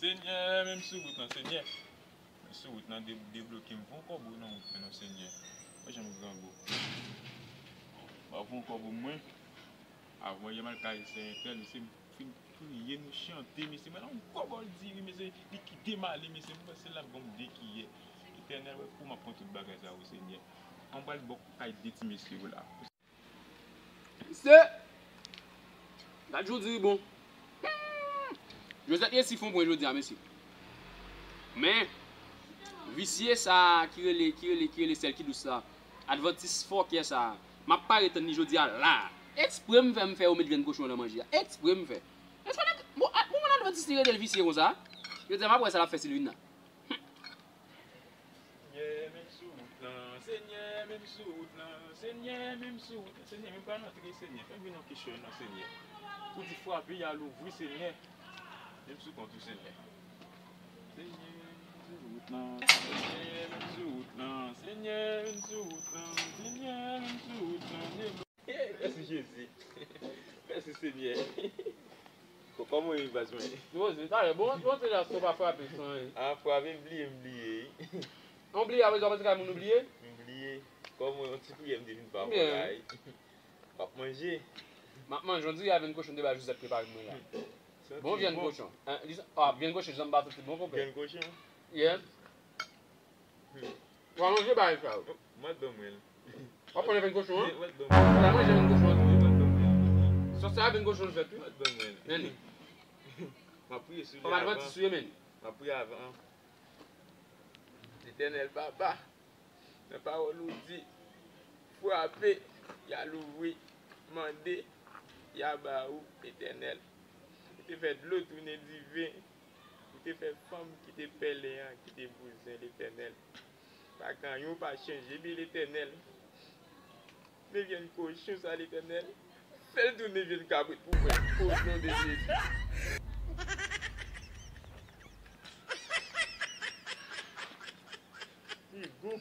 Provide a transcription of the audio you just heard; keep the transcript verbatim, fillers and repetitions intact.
Senyè, menm sou wout lan, Senyè. Menm sou wout lan, de- debloke m. Fè yon kòb nan wout mwen non, Senyè. Mwen janm grangou. Ba fè yon kòb mwen. Avan yè m al kay se entèl, mesye, m fin priye, nou chante, mesye, mwen la yon kòb al di wi, mesye, li kite m ale, mesye, m panse l ap ban m de kiyè. Etènèl, wè pou m ap pran tout bagay sa yo, Senyè. An pral bò kay de ti mesye yo la. Se, gad jan w di li bon. Hmm. Joseph resi fon pwen jodi a, mesye. Men, visye sa a ki rele, ki rele, ki rele sèl ki dous la, advantis fòkè sa a, m ap pare tann li jodi a la. Eksprè m fè, m fè yo met vyann kochon nan manje a. Eksprè m fè. Eksprè nèg, bon, a, bon, moun advantis li rele l visye konsa. Jodi a, m ap wè sa l ap fè si l vin la. Senyè, menm sou wout lan, Senyè, menm sou wout lan, Senyè, menm sou wout lan, Senyè, menm pa rantre, Senyè, fè m vin nan kesyon nan, Senyè. Ou di frape, y al ouvri, Senyè, menm sou kont ou, Senyè. Senyè, menm sou wout lan, Senyè, menm sou wout lan, Senyè, menm sou wout lan, Senyè, menm sou wout lan, Senyè. Mèsi Jezi. Mèsi Senyè. Bon, kòman w ye baz mwen? Yo, se talè, bon, bon, se la, se pa frape, san, hein. Ah, frape, m bliye, m bliye, wi. An bliye, apre sa, w panse kay moun ou bliye? M bliye. Kòman yon ti priyè, m te vin pa w la, wi. W ap manje? M ap manje, on dirait vyann kochon de baz Joseph prepare mwen la. Bon vyann kochon. Hein, li, ah, vyann kochon, janm pa tout bon, konpè. Vyann kochon? Yes. Hmm. W a manje bagay sa yo. Mwen ban mwen l. W ap pran vyann kochon an? Mwen ban mwen l. W a manje vyann kochon an tou? Mwen ban mwen l. Sòs sa a vyann kochon l fèt wi. Mwen ban mwen l. Men li. M ap priye sou li avan. Fò m advantis ou ye, men. M ap priye avan. Letènèl Papa, nan pawòl ou di, frape, y a louvri, mande, y a ba ou, Etènèl. Ou te fè dlo tounen diven. Ou te fè fanm kite pèlen an, kite bouzen, Letènèl. Pa gen anyen ou pa chanje, men Letènèl. Men vyann kochon sa, Letènèl. Fè l tounen vyann kabrit pou mwen. O non de Jezi. Li gou.